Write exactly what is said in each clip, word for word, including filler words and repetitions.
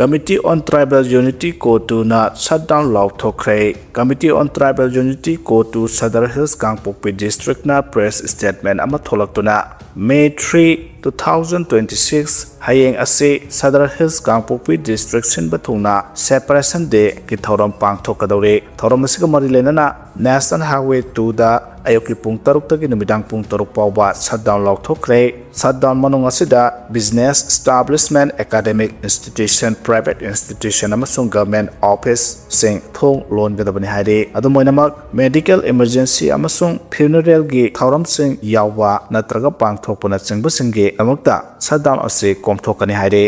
Committee on Tribal Unity, CoTUꯅ shutdown ꯂꯥꯎꯊꯣꯛꯈ꯭ꯔꯦ꯫ Committee on Tribal Unity, CoTU, Sadar Hills, Kangpokpi Districtꯅ press statement ꯑꯃ ꯊꯣꯛꯂꯛꯇꯨꯅ, May three, two thousand twenty-six, ꯍꯌꯦꯡ ꯑꯁꯤ Sadar Hills, ꯀꯥꯡꯄꯣꯛꯄꯤ District ꯁꯤꯟꯕ ꯊꯨꯡꯅ Separation Dayꯒꯤ ꯊꯧꯔꯝ ꯄꯥꯡꯊꯣꯛꯀꯗꯧꯔꯤ꯫ ꯊꯧꯔꯝ ꯑꯁꯤꯒ ꯃꯔꯤ ꯂꯩꯅꯅ National Highway twoꯗ ꯑꯌꯨꯛꯀꯤ ꯄꯨꯡ ꯇꯔꯨꯛꯇꯒꯤ ꯅꯨꯃꯤꯗꯥꯡ ꯄꯨꯡ ꯇꯔꯨꯛ ꯐꯥꯎꯕ shutdown ꯂꯥꯎꯊꯣꯛꯈ꯭ꯔꯦ꯫ Shutdown ꯃꯅꯨꯡ ꯑꯁꯤꯗ business establishment, academic institution, private institution ꯑꯃꯁꯨꯡ government officeꯁꯤꯡ ꯊꯣꯡ ꯂꯣꯟꯒꯗꯕꯅꯤ ꯍꯥꯏꯔꯤ꯫ ꯑꯗꯨꯝ ꯑꯣꯏꯅꯃꯛ, medical emergency ꯑꯃꯁꯨꯡ funeralꯒꯤ ꯊꯧꯔꯝꯁꯤꯡ ꯌꯥꯎꯕ ꯅꯠꯇ꯭ꯔꯒ ꯄꯥꯡꯊꯣꯛꯄꯅꯆꯤꯡꯕꯁꯤꯡꯒꯤꯗꯃꯛꯇ shutdown ꯑꯁꯤ ꯀꯣꯝꯊꯣꯛꯀꯅꯤ ꯍꯥꯏꯔꯤ꯫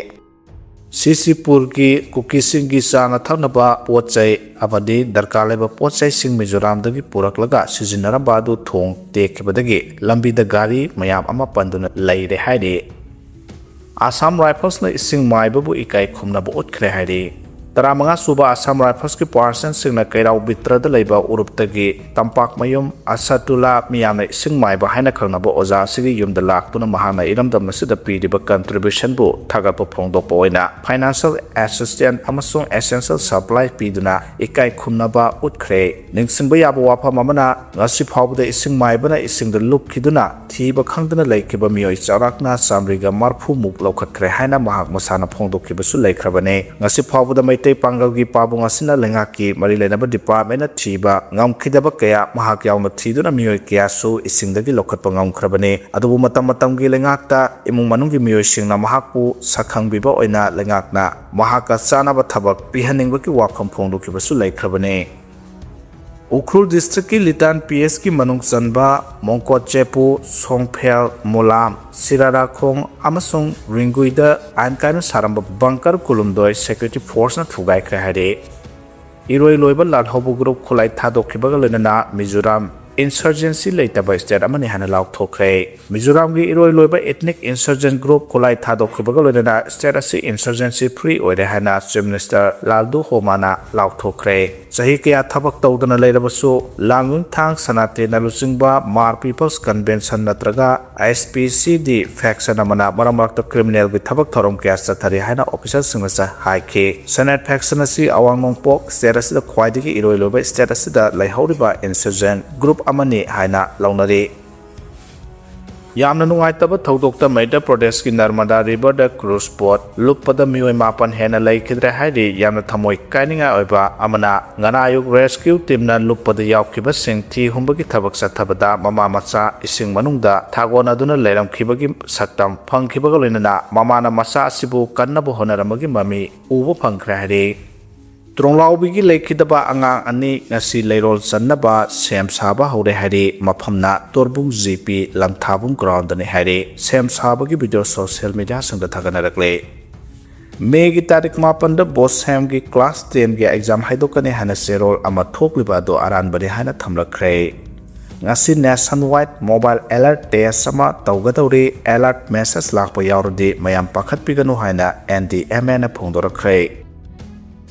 ꯁꯤꯁꯤꯄꯨꯔꯒꯤ ꯀꯨꯀꯤꯁꯤꯡꯒꯤ ꯆꯥꯅ ꯊꯛꯅꯕ ꯄꯣꯠ ꯆꯩ ꯑꯃꯗꯤ ꯗꯔꯀꯥꯔ ꯂꯩꯕ ꯄꯣꯠ ꯆꯩꯁꯤꯡ ꯃꯤꯖꯣꯔꯥꯝꯗꯒꯤ ꯄꯨꯔꯛꯂꯒ ꯁꯤꯖꯤꯟꯅꯔꯝꯕ ꯑꯗꯨ ꯊꯣꯡ ꯇꯦꯛꯈꯤꯕꯗꯒꯤ ꯂꯝꯕꯤꯗ ꯒꯥꯔꯤ ꯃꯌꯥꯝ ꯑꯃ ꯄꯟꯗꯨꯅ ꯂꯩꯔꯦ ꯍꯥꯏꯔꯤ꯫ ꯑꯁꯥꯝ ꯔꯥꯏꯐꯜꯁꯅ ꯏꯁꯤꯡ ꯃꯥꯏꯕꯕꯨ ꯏꯀꯥꯏ ꯈꯨꯝꯅꯕ ꯎꯠꯈ꯭ꯔꯦ ꯍꯥꯏꯔꯤ꯫ ꯇꯔꯥꯃꯉꯥ ꯁꯨꯕ ꯑꯁꯥꯝ ꯔꯥꯏꯐꯜꯁꯀꯤ ꯄꯥꯔꯁꯟꯁꯤꯡꯅ ꯀꯩꯔꯥꯎ ꯕꯤꯇ꯭ꯔꯗ ꯂꯩꯕ ꯎꯔꯨꯞꯇꯒꯤ ꯇꯝꯄꯥꯛꯃꯌꯨꯝ ꯑꯁꯥꯇꯨꯂꯥ, ꯃꯤꯌꯥꯝꯅ ꯏꯁꯤꯡ ꯃꯥꯏꯕ ꯍꯥꯏꯅ ꯈꯪꯅꯕ ꯑꯣꯖꯥ ꯑꯁꯤꯒꯤ ꯌꯨꯝꯗ ꯂꯥꯛꯇꯨꯅ ꯃꯍꯥꯛꯅ ꯏꯔꯝꯗꯝ ꯑꯁꯤꯗ ꯄꯤꯔꯤꯕ contributionꯕꯨ ꯊꯥꯒꯠꯄ ꯐꯣꯡꯗꯣꯛꯄ ꯑꯣꯏꯅ financial assistance ꯑꯃꯁꯨꯡ essential supply ꯄꯤꯗꯨꯅ ꯏꯀꯥꯏ ꯈꯨꯝꯅꯕ ꯎꯠꯈ꯭ꯔꯦ꯫ ꯅꯤꯡꯁꯤꯡꯕ ꯌꯥꯕ ꯋꯥꯐꯝ ꯑꯃꯅ, ꯉꯁꯤ ꯐꯥꯎꯕꯗ ꯏꯁꯤꯡ ꯃꯥꯏꯕꯅ ꯏꯁꯤꯡꯗ ꯂꯨꯞꯈꯤꯗꯨꯅ ꯊꯤꯕ ꯈꯪꯗꯅ ꯂꯩꯈꯤꯕ ꯃꯤꯑꯣꯏ ꯆꯥꯎꯔꯥꯛꯅ ꯆꯥꯃꯔꯤꯒ ꯃꯔꯐꯨ ꯃꯨꯛ ꯂꯧꯈꯠꯈ꯭ꯔꯦ ꯍꯥꯏꯅ ꯃꯍꯥꯛ ꯃꯁꯥꯅ ꯐꯣꯡꯗꯣꯛꯈꯤꯕꯁꯨ ꯂꯩꯈ꯭ꯔꯕꯅꯤ꯫ ꯉꯁꯤ ꯐꯥꯎꯕꯗ ꯃꯩꯇꯩ ꯄꯥꯡꯒꯜꯒꯤ ꯄꯥꯕꯨꯡ ꯑꯁꯤꯅ ꯂꯩꯉꯥꯛꯀꯤ ꯃꯔꯤ ꯂꯩꯅꯕ departmentꯅ ꯊꯤꯕ ꯉꯝꯈꯤꯗꯕ ꯀꯌꯥ, ꯃꯍꯥꯛ ꯌꯥꯎꯅ ꯊꯤꯗꯨꯅ ꯃꯤꯑꯣꯏ ꯀꯌꯥꯁꯨ ꯏꯁꯤꯡꯗꯒꯤ ꯂꯧꯈꯠꯄ ꯉꯝꯈ꯭ꯔꯕꯅꯤ꯫ ꯑꯗꯨꯕꯨ ꯃꯇꯝ ꯃꯇꯝꯒꯤ ꯂꯩꯉꯥꯛꯇ ꯏꯃꯨꯡ ꯃꯅꯨꯡꯒꯤ ꯃꯤꯑꯣꯏꯁꯤꯡꯅ ꯃꯍꯥꯛꯄꯨ ꯁꯛꯈꯪꯕꯤꯕ ꯑꯣꯏꯅ ꯂꯩꯉꯥꯛꯅ ꯃꯍꯥꯛꯀ ꯆꯥꯅꯕ ꯊꯕꯛ ꯄꯤꯍꯟꯅꯤꯡꯕꯒꯤ ꯋꯥꯐꯝ ꯐꯣꯡꯗꯣꯛꯈꯤꯕꯁꯨ ꯂꯩꯈ꯭ꯔꯕꯅꯤ꯫ ꯎꯈ꯭ꯔꯨꯜ districtꯀꯤ ꯂꯤꯇꯥꯟ PSꯀꯤ ꯃꯅꯨꯡ ꯆꯟꯕ ꯃꯣꯡꯀꯣꯠꯆꯦꯄꯨ, ꯁꯣꯡꯐꯦꯜ, ꯃꯣꯂꯥꯝ, ꯁꯤꯔꯥꯔꯥꯈꯣꯡ ꯑꯃꯁꯨꯡ ꯔꯤꯡꯒꯨꯏꯗ ꯑꯥꯏꯟ ꯀꯥꯏꯅ ꯁꯥꯔꯝꯕ bunker ꯀꯨꯟꯍꯨꯝꯗꯣꯏ security forceꯅ ꯊꯨꯒꯥꯏꯈ꯭ꯔꯦ ꯍꯥꯏꯔꯤ꯫ ꯏꯔꯣꯏ ꯂꯣꯏꯕ ꯂꯥꯜꯍꯧꯕ group ꯈꯨꯠꯂꯥꯏ ꯊꯥꯗꯣꯛꯈꯤꯕꯒ ꯂꯣꯏꯅꯅ ꯃꯤꯖꯣꯔꯥꯝ insurgency ꯂꯩꯇꯕ state ꯑꯃꯅꯤ ꯍꯥꯏꯅ ꯂꯥꯎꯊꯣꯛꯈ꯭ꯔꯦ꯫ ꯃꯤꯖꯣꯔꯥꯝꯒꯤ ꯏꯔꯣꯏ ꯂꯣꯏꯕ ethnic insurgent group ꯈꯨꯠꯂꯥꯏ ꯊꯥꯗꯣꯛꯈꯤꯕꯒ ꯂꯣꯏꯅꯅ state ꯑꯁꯤ insurgency free ꯑꯣꯏꯔꯦ ꯍꯥꯏꯅ Chief Minister ꯂꯥꯜꯗꯨ ꯍꯣꯃꯥꯅ ꯂꯥꯎꯊꯣꯛꯈ꯭ꯔꯦ꯫ ꯆꯍꯤ ꯀꯌꯥ ꯊꯕꯛ ꯇꯧꯗꯅ ꯂꯩꯔꯕꯁꯨ, ꯂꯥꯡꯒꯨꯡꯊꯥꯡ, ꯁꯅꯥꯇꯦꯟꯅ ꯂꯨꯆꯤꯡꯕ ꯃꯥꯔ ꯄꯤꯄꯜꯁ ꯀꯟꯚꯦꯟꯁꯟ ꯅꯠꯇ꯭ꯔꯒ ꯑꯦꯁ ꯄꯤ ꯁꯤ ꯗꯤ ꯐꯦꯛꯁꯟ ꯑꯃꯅ ꯃꯔꯛ ꯃꯔꯛꯇ ꯀ꯭ꯔꯤꯃꯤꯅꯦꯜꯒꯤ ꯊꯕꯛ ꯊꯧꯔꯝ ꯀꯌꯥ ꯆꯠꯊꯔꯤ ꯍꯥꯏꯅ ꯑꯣꯐꯤꯁꯔꯁꯤꯡꯅꯁꯨ ꯍꯥꯏꯈꯤ꯫ ꯁꯦꯅꯦꯠ ꯐꯦꯛꯁꯟ ꯑꯁꯤ ꯑꯋꯥꯡ ꯅꯣꯡꯄꯣꯛ ꯁ꯭ꯇꯦꯠ ꯑꯁꯤꯗ ꯈ꯭ꯋꯥꯏꯗꯒꯤ ꯏꯔꯣꯏ ꯂꯣꯏꯕ ꯁ꯭ꯇꯦꯠ ꯑꯁꯤꯗ ꯂꯩꯍꯧꯔꯤꯕ ꯏꯟꯁꯔꯖꯦꯟꯠ ꯒ꯭ꯔꯨꯞ ꯑꯃꯅꯤ ꯍꯥꯏꯅ ꯂꯧꯅꯔꯤ꯫ ꯌꯥꯝꯅ ꯅꯨꯡꯉꯥꯏꯇꯕ ꯊꯧꯗꯣꯛꯇ ꯃꯩꯙ꯭ꯌ ꯄ꯭ꯔꯗꯦꯁꯀꯤ ꯅꯔꯃꯗꯥ ꯔꯤꯚꯔꯗ ꯀ꯭ꯔꯨꯖ ꯕꯣꯠ ꯂꯨꯞꯄꯗ ꯃꯤꯑꯣꯏ ꯃꯥꯄꯟ ꯍꯦꯟꯅ ꯂꯩꯈꯤꯗ꯭ꯔꯦ ꯍꯥꯏꯔꯤ꯫ ꯌꯥꯝꯅ ꯊꯃꯣꯏ ꯀꯥꯏꯅꯤꯡꯉꯥꯏ ꯑꯣꯏꯕ ꯑꯃꯅ, ꯉꯔꯥꯡ ꯑꯌꯨꯛ ꯔꯦꯁꯀ꯭ꯌꯨ ꯇꯤꯝꯅ ꯂꯨꯞꯄꯗ ꯌꯥꯎꯈꯤꯕꯁꯤꯡ ꯊꯤ ꯍꯨꯝꯕꯒꯤ ꯊꯕꯛ ꯆꯠꯊꯕꯗ ꯃꯃꯥ ꯃꯆꯥ ꯏꯁꯤꯡ ꯃꯅꯨꯡꯗ ꯊꯥꯒꯣꯟꯅꯗꯨꯅ ꯂꯩꯔꯝꯈꯤꯕꯒꯤ ꯁꯛꯇꯝ ꯐꯪꯈꯤꯕꯒ ꯂꯣꯏꯅꯅ ꯃꯃꯥꯅ ꯃꯆꯥ ꯑꯁꯤꯕꯨ ꯀꯟꯅꯕ ꯍꯣꯠꯅꯔꯝꯕꯒꯤ ꯃꯃꯤ ꯎꯕ ꯐꯪꯈ꯭ꯔꯦ ꯍꯥꯏꯔꯤ꯫ ꯇ꯭ꯔꯣꯡꯂꯥꯎꯕꯤꯒꯤ ꯂꯩꯈꯤꯗꯕ ꯑꯉꯥꯡ ꯑꯅꯤ ꯉꯁꯤ ꯂꯩꯔꯣꯜ ꯆꯟꯅꯕ ꯁꯦꯝ ꯁꯥꯕ ꯍꯧꯔꯦ ꯍꯥꯏꯔꯤ꯫ ꯃꯐꯝꯅ ꯇꯣꯔꯕꯨꯡ ꯖꯤ ꯄꯤ ꯂꯝꯊꯥꯕꯨꯡ ꯒ꯭ꯔꯥꯎꯟꯗꯅꯤ ꯍꯥꯏꯔꯤ꯫ ꯁꯦꯝ ꯁꯥꯕꯒꯤ ꯚꯤꯗꯤꯑꯣ ꯁꯣꯁꯤꯌꯦꯜ ꯃꯤꯗꯤꯌꯥꯁꯤꯡꯗ ꯊꯥꯒꯠꯅꯔꯛꯂꯦ꯫ ꯃꯦꯒꯤ ꯇꯥꯔꯤꯛ ꯃꯥꯄꯟꯗ ꯕꯣꯁꯦꯝꯒꯤ ꯀ꯭ꯂꯥꯁ ꯇꯦꯟꯒꯤ ꯑꯦꯛꯖꯥꯝ ꯍꯥꯏꯗꯣꯛꯀꯅꯤ ꯍꯥꯏꯅ ꯆꯦꯔꯣꯜ ꯑꯃ ꯊꯣꯛꯂꯤꯕ ꯑꯗꯨ ꯑꯔꯥꯟꯕꯅꯤ ꯍꯥꯏꯅ ꯊꯝꯂꯛꯈ꯭ꯔꯦ꯫ ꯉꯁꯤ ꯅꯦꯁꯟ ꯋꯥꯏꯗ ꯃꯣꯕꯥꯏꯜ ꯑꯦꯂꯔꯠ ꯇꯦꯁ ꯑꯃ ꯇꯧꯒꯗꯧꯔꯤ꯫ ꯑꯦꯂꯔꯠ ꯃꯦꯁꯦꯖ ꯂꯥꯛꯄ ꯌꯥꯎꯔꯗꯤ ꯃꯌꯥꯝ ꯄꯥꯈꯠꯄꯤꯒꯅꯨ ꯍꯥꯏꯅ ꯑꯦꯟ ꯗꯤ ꯑꯦꯝ ꯑꯦꯅ ꯐꯣꯡꯗꯣꯔꯛꯈ꯭ꯔꯦ꯫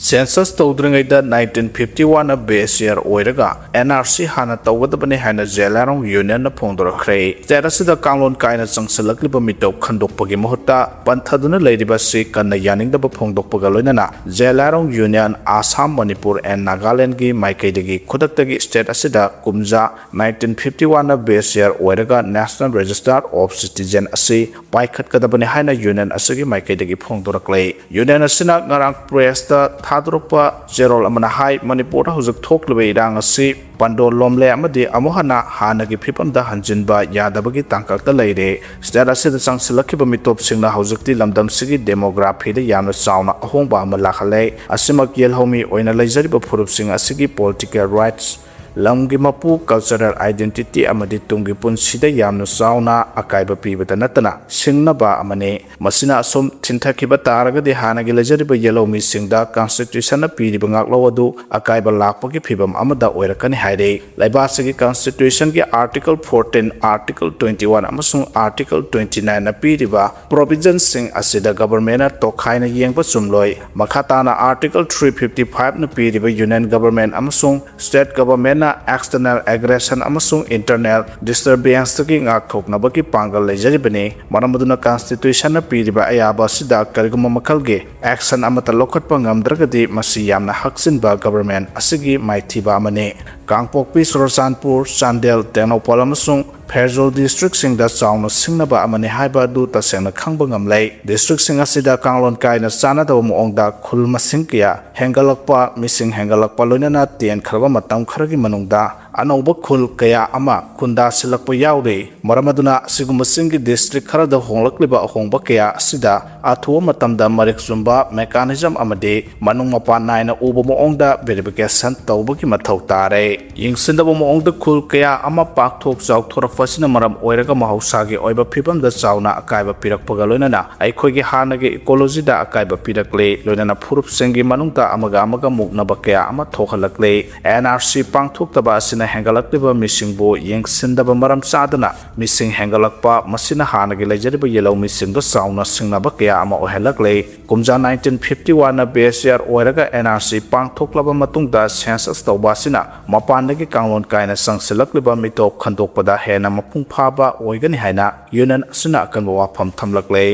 ꯁꯦꯟꯁꯁ ꯇꯧꯗ꯭ꯔꯤꯉꯩꯗ ꯅꯥꯏꯟꯇꯤꯟ ꯐꯤꯐꯇꯤ ꯋꯥꯟꯅ ꯕꯦꯁ ꯌꯔ ꯑꯣꯏꯔꯒ ꯑꯦꯟ ꯑꯥꯔ ꯁꯤ ꯍꯥꯟꯅ ꯇꯧꯒꯗꯕꯅꯤ ꯍꯥꯏꯅ ꯖꯦꯂꯥꯏꯔꯣꯡ ꯌꯨꯅꯤꯌꯟꯅ ꯐꯣꯡꯗꯣꯔꯛꯈ꯭ꯔꯦ꯫ ꯁ꯭ꯇꯦꯠ ꯑꯁꯤꯗ ꯀꯥꯡꯂꯣꯟ ꯀꯥꯏꯅ ꯆꯪꯁꯤꯜꯂꯛꯂꯤꯕ ꯃꯤꯇꯣꯞ ꯈꯟꯗꯣꯛꯄꯒꯤ ꯃꯍꯨꯠꯇ ꯄꯟꯊꯗꯨꯅ ꯂꯩꯔꯤꯕ ꯑꯁꯤ ꯀꯟꯅ ꯌꯥꯅꯤꯡꯗꯕ ꯐꯣꯡꯗꯣꯛꯄꯒ ꯂꯣꯏꯅꯅ ꯖꯦꯂꯥꯏꯔꯣꯡ ꯌꯨꯅꯤꯌꯟ, ꯑꯁꯥꯝ, ꯃꯅꯤꯄꯨꯔ and ꯅꯥꯒꯥꯂꯦꯟꯗꯒꯤ ꯃꯥꯏꯀꯩꯗꯒꯤ ꯈꯨꯗꯛꯇꯒꯤ ꯁ꯭ꯇꯦꯠ ꯑꯁꯤꯗ ꯀꯨꯝꯖꯥ ꯅꯥꯏꯟꯇꯤꯟ ꯐꯤꯐꯇꯤ ꯋꯥꯟꯅ ꯕꯦꯁ ꯌꯔ ꯑꯣꯏꯔꯒ ꯅꯦꯁꯅꯦꯜ ꯔꯦꯖꯤꯁꯇꯥꯔ ꯑꯣꯐ ꯁꯤꯇꯤꯖꯦꯟ ꯑꯁꯤ ꯄꯥꯏꯈꯠꯀꯗꯕꯅꯤ ꯍꯥꯏꯅ ꯌꯨꯅꯤꯌꯟ ꯑꯁꯤꯒꯤ ꯃꯥꯏꯀꯩꯗꯒꯤ ꯐꯣꯡꯗꯣꯔꯛꯂꯦ꯫ ꯌꯨꯅꯤꯌꯟ ꯑꯁꯤꯅ ꯉꯔꯥꯡ ꯄ꯭ꯔꯦꯁꯇ ꯊꯥꯗꯣꯔꯛꯄ ꯆꯦꯔꯣꯜ ꯑꯃꯅ ꯍꯥꯏ, ꯃꯅꯤꯄꯨꯔꯗ ꯍꯧꯖꯤꯛ ꯊꯣꯛꯂꯤꯕ ꯏꯔꯥꯡ ꯑꯁꯤ ꯄꯟꯗꯣ ꯂꯣꯝꯂꯦ ꯑꯃꯗꯤ ꯑꯃꯨꯛ ꯍꯟꯅ ꯍꯥꯟꯅꯒꯤ ꯐꯤꯕꯝꯗ ꯍꯟꯖꯤꯟꯕ ꯌꯥꯗꯕꯒꯤ ꯇꯥꯡꯀꯛꯇ ꯂꯩꯔꯦ꯫ ꯁ꯭ꯇꯦꯠ ꯑꯁꯤꯗ ꯆꯪꯁꯤꯜꯂꯛꯈꯤꯕ ꯃꯤꯇꯣꯞꯁꯤꯡꯅ ꯍꯧꯖꯤꯛꯇꯤ ꯂꯝꯗꯝꯁꯤꯒꯤ ꯗꯦꯃꯣꯒ꯭ꯔꯥꯐꯤꯗ ꯌꯥꯝꯅ ꯆꯥꯎꯅ ꯑꯍꯣꯡꯕ ꯑꯃ ꯂꯥꯛꯍꯜꯂꯦ꯫ ꯑꯁꯤꯃꯛ ꯌꯦꯜꯍꯧꯃꯤ ꯑꯣꯏꯅ ꯂꯩꯖꯔꯤꯕ ꯐꯨꯔꯨꯞꯁꯤꯡ ꯑꯁꯤꯒꯤ ꯄꯣꯂꯤꯇꯤꯀꯦꯜ ꯔꯥꯏꯠꯁ ꯂꯝꯒꯤ ꯃꯄꯨ, cultural identity ꯑꯃꯗꯤ ꯇꯨꯡꯒꯤ ꯄꯨꯟꯁꯤꯗ ꯌꯥꯝꯅ ꯆꯥꯎꯅ ꯑꯀꯥꯏꯕ ꯄꯤꯕꯇ ꯅꯠꯇꯅ ꯁꯤꯡꯅꯕ ꯑꯃꯅꯤ꯫ ꯃꯁꯤꯅ ꯑꯁꯨꯝ ꯊꯤꯟꯊꯈꯤꯕ ꯇꯥꯔꯒꯗꯤ ꯍꯥꯟꯅꯒꯤ ꯂꯩꯖꯔꯤꯕ ꯌꯦꯜꯍꯧꯃꯤꯁꯤꯡꯗ constitutionꯅ ꯄꯤꯔꯤꯕ ꯉꯥꯛꯂꯧ ꯑꯗꯨ ꯑꯀꯥꯏꯕ ꯂꯥꯛꯄꯒꯤ ꯐꯤꯚꯝ ꯑꯃꯗ ꯑꯣꯏꯔꯛꯀꯅꯤ ꯍꯥꯏꯔꯤ꯫ ꯂꯩꯕꯥꯛ ꯑꯁꯤꯒꯤ constitutionꯒꯤ article fourteen, article twenty one ꯑꯃꯁꯨꯡ article twenty nineꯅ ꯄꯤꯔꯤꯕ provisionꯁꯤꯡ ꯑꯁꯤꯗ governmentꯅ ꯇꯣꯈꯥꯏꯅ ꯌꯦꯡꯕ ꯆꯨꯝꯂꯣꯏ꯫ ꯃꯈꯥ ꯇꯥꯅ article three fifty fiveꯅ ꯄꯤꯔꯤꯕ union government ꯑꯃꯁꯨꯡ state governmentꯅ external aggression ꯑꯃꯁꯨꯡ internal disturbanceꯇꯒꯤ ꯉꯥꯛꯊꯣꯛꯅꯕꯒꯤ ꯄꯥꯡꯒꯜ ꯂꯩꯖꯔꯤꯕꯅꯤ꯫ ꯃꯔꯝ ꯑꯗꯨꯅ constitutionꯅ ꯄꯤꯔꯤꯕ ꯑꯌꯥꯕ ꯑꯁꯤꯗ ꯀꯔꯤꯒꯨꯝꯕ ꯃꯈꯜꯒꯤ action ꯑꯃꯠꯇ ꯂꯧꯈꯠꯄ ꯉꯝꯗ꯭ꯔꯒꯗꯤ ꯃꯁꯤ ꯌꯥꯝꯅ ꯍꯛꯆꯤꯟꯕ government ꯑꯁꯤꯒꯤ ꯃꯥꯏꯊꯤꯕ ꯑꯃꯅꯤ꯫ ꯀꯥꯡꯄꯣꯛꯄꯤ, ꯆꯨꯔꯆꯥꯟꯄꯨꯔ, ꯆꯥꯟꯗꯦꯜ, ꯇꯦꯡꯅꯧꯄꯜ ꯑꯃꯁꯨꯡ ꯐꯦꯔꯖꯣꯜ districtꯁꯤꯡꯗ ꯆꯥꯎꯅ ꯁꯤꯡꯅꯕ ꯑꯃꯅꯤ ꯍꯥꯏꯕ ꯑꯗꯨ ꯇꯁꯦꯡꯅ ꯈꯪꯕ ꯉꯝꯂꯦ꯫ Districtꯁꯤꯡ ꯑꯁꯤꯗ ꯀꯥꯡꯂꯣꯟ ꯀꯥꯏꯅ ꯆꯥꯟꯅꯗꯕ ꯃꯑꯣꯡꯗ ꯈꯨꯜ ꯃꯁꯤꯡ ꯀꯌꯥ ꯍꯦꯟꯒꯠꯂꯛꯄ, ꯃꯤꯁꯤꯡ ꯍꯦꯟꯒꯠꯂꯛꯄ, ꯂꯣꯏꯅꯅ ꯇꯦꯟꯈ꯭ꯔꯕ ꯃꯇꯝ ꯈꯔꯒꯤ ꯃꯅꯨꯡꯗ ꯑꯅꯧꯕ ꯈꯨꯜ ꯀꯌꯥ ꯑꯃ ꯈꯨꯟꯗꯥꯁꯤꯜꯂꯛꯄ ꯌꯥꯎꯔꯤ꯫ ꯃꯔꯝ ꯑꯗꯨꯅ ꯑꯁꯤꯒꯨꯝꯕꯁꯤꯡꯒꯤ district ꯈꯔꯗ ꯍꯣꯡꯂꯛꯂꯤꯕ ꯑꯍꯣꯡꯕ ꯀꯌꯥ ꯑꯁꯤꯗ ꯑꯊꯨꯕ ꯃꯇꯝꯗ ꯃꯔꯤꯛ ꯆꯨꯝꯕ mechanism ꯑꯃꯗꯤ ꯃꯅꯨꯡ ꯃꯄꯥꯟ ꯅꯥꯏꯅ ꯎꯕ ꯃꯑꯣꯡꯗ verification ꯇꯧꯕꯒꯤ ꯃꯊꯧ ꯇꯥꯔꯦ꯫ ꯌꯦꯡꯁꯤꯟꯗꯕ ꯃꯑꯣꯡꯗ ꯈꯨꯜ ꯀꯌꯥ ꯑꯃ ꯄꯥꯛꯊꯣꯛ ꯆꯥꯎꯊꯣꯔꯛꯄ ꯑꯁꯤꯅ ꯃꯔꯝ ꯑꯣꯏꯔꯒ ꯃꯍꯧꯁꯥꯒꯤ ꯑꯣꯏꯕ ꯐꯤꯕꯝꯗ ꯆꯥꯎꯅ ꯑꯀꯥꯏꯕ ꯄꯤꯔꯛꯄꯒ ꯂꯣꯏꯅꯅ ꯑꯩꯈꯣꯏꯒꯤ ꯍꯥꯟꯅꯒꯤ ecologyꯗ ꯑꯀꯥꯏꯕ ꯄꯤꯔꯛꯂꯦ꯫ ꯂꯣꯏꯅꯅ ꯐꯨꯔꯨꯞꯁꯤꯡꯒꯤ ꯃꯅꯨꯡꯗ ꯑꯃꯒ ꯑꯃꯒ ꯃꯨꯛꯅꯕ ꯀꯌꯥ ꯑꯃ ꯊꯣꯛꯍꯜꯂꯛꯂꯦ꯫ NRC ꯄꯥꯡꯊꯣꯛꯇꯕ ꯑꯁꯤꯅ ꯍꯦꯟꯒꯠꯂꯛꯂꯤꯕ ꯃꯤꯁꯤꯡꯕꯨ ꯌꯦꯡꯁꯤꯟꯗꯕ ꯃꯔꯝ ꯆꯥꯗꯅ ꯃꯤꯁꯤꯡ ꯍꯦꯟꯒꯠꯂꯛꯄ, ꯃꯁꯤꯅ ꯍꯥꯟꯅꯒꯤ ꯂꯩꯖꯔꯤꯕ ꯌꯦꯜꯍꯧꯃꯤꯁꯤꯡꯗ ꯆꯥꯎꯅ ꯁꯤꯡꯅꯕ ꯀꯌꯥ ꯑꯃ ꯑꯣꯏꯍꯜꯂꯛꯂꯦ꯫ ꯀꯨꯝꯖꯥ nineteen fifty oneꯅ base year ꯑꯣꯏꯔꯒ NRC ꯄꯥꯡꯊꯣꯛꯂꯕ ꯃꯇꯨꯡꯗ census ꯇꯧꯕ ꯑꯁꯤꯅ ꯃꯄꯥꯟꯗꯒꯤ ꯀꯥꯡꯂꯣꯟ ꯀꯥꯏꯅ ꯆꯪꯁꯤꯜꯂꯛꯂꯤꯕ ꯃꯤꯇꯣꯞ ꯈꯟꯗꯣꯛꯄꯗ ꯍꯦꯟꯅ ꯃꯄꯨꯡ ꯐꯥꯕ ꯑꯣꯏꯒꯅꯤ ꯍꯥꯏꯅ union ꯑꯁꯤꯅ ꯑꯀꯟꯕ ꯋꯥꯐꯝ ꯊꯝꯂꯛꯂꯦ꯫